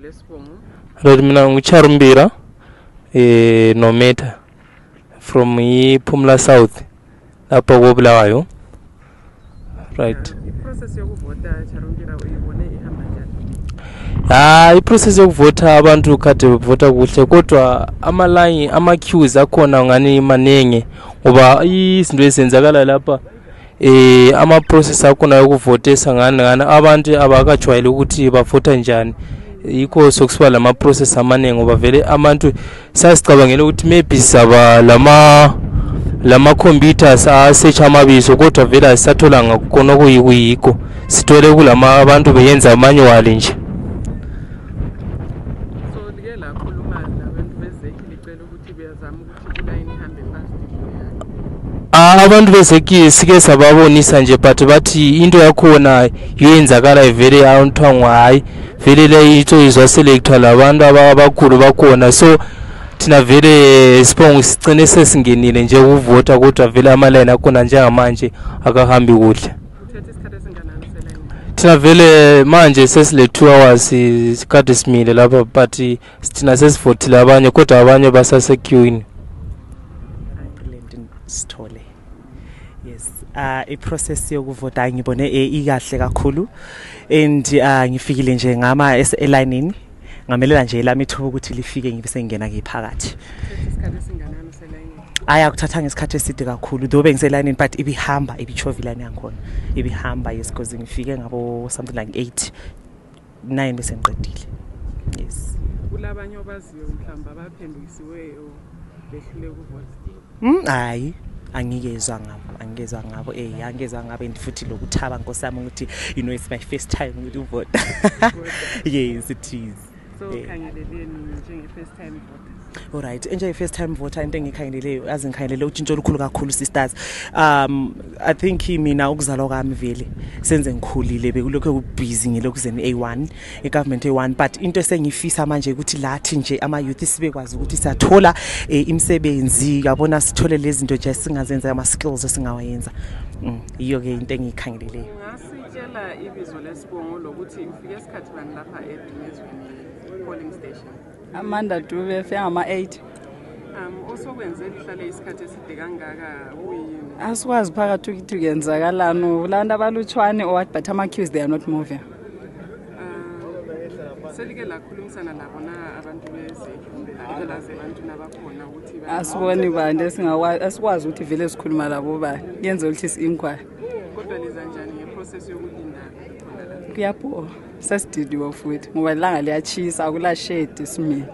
Right, mina nguCharumbira Nometa from Pumla South lapha koBulawayo. Right. Process yokuvota Charumbira uyibone ihamba njani? I-process yokuvota abantu kade bevota kuhle kodwa ama-line ama-queues akhona ngani maningi ngoba izinto ezenzakala lapha ama-process akhona yokuvotesa ngani abantu abakajwayele ukuthi bavota njani. Yikho sokusiba lama process amaningi ngoba vele abantu sasicabangela ukuthi maybe saba lama computers search amabizo kodwa vele asathola ngakona kuyikho sithole kulama abantu beyenza manual nje. So like la khuluma nabantu bezeki licela ukuthi beyazama ukuthi iline ihambe fast. Abantu bezeki sike sababonisa nje but bathi into yakhona yenzakala vele awuthangwa hayi vele le ito izoselectwa labantu abakhulu bakhona so thina vele sibonga sicine sesingenile nje ukuvota kodwa vele amaline akhona njengamanje akahambi kuhle. Uthethe isikhathi esinganani seline? Thina vele manje sesile 2 hours isikhathi simile lapha but thina sesivotile abanye kodwa abanye basasequeuing. Sithole. Yes. I-process yokuvota ngibone ikahle kakhulu and ngifikile nje ngama elineni ngamelela nje lami ithuba ukuthi lifike ngibe sengena ngiphakathi. Isikhathi esinganani seline? Kuthatha ngesikhathi eside kakhulu dobe ngiselineni but ibihamba ibichovilane yakhona ibihamba yes because ngifike ngabo something like 8-9 bese ngiqedile. Yes. Kulabanye obaziyo mhlamba baphendukisiweyo behlule ukuvota. Hayi angizwa ngabo angizwa ngabe futhi lokuthaba nkosami ukuthi it's my first time ukuvota. Yes it is. So khangeleleni njenge first time voter? All right, enjoy first time voter into engikhangeleleyo azingikhangelele utshintsho olukhulu kakhulu sisters. I think mina ukuzalwa kwami vele senze ngikhulile bekulokho kubusy ngilokuzeni A1 egovernment A1 but into esengifisa manje ukuthi lathi nje ama youth sibe kwazi ukuthi siyathola imisebenzi yabona sithole lezi zinto nje singazenza ama skills esingawayenza. Iyo ke into engikhangeleleyo. Ngasitshela ibizo lesibongo lokuthi ufike esikhathi bani lapha eDumezweni polling station? Amanda Dube fengama 8. Osokwenze lihlale isikhathi eside kangaka kuyini? Asikwazi phakathi ukuthi kuyenzakalani ulantu abalutshwane owathi but ama queues they are not moving. Selike lakhulumisana labo na abantu bezeki kumbe laze abantu nabakhona ukuthi asiboni bande asikwazi ukuthi vele sikhuluma labo ba yenze ukuthi si-inquiry. Kodwa liza njani ngeprocess yokulinda khona la? Kuyapho sesididiwe futhi ngoba ilanga liyachisa akula shade simile.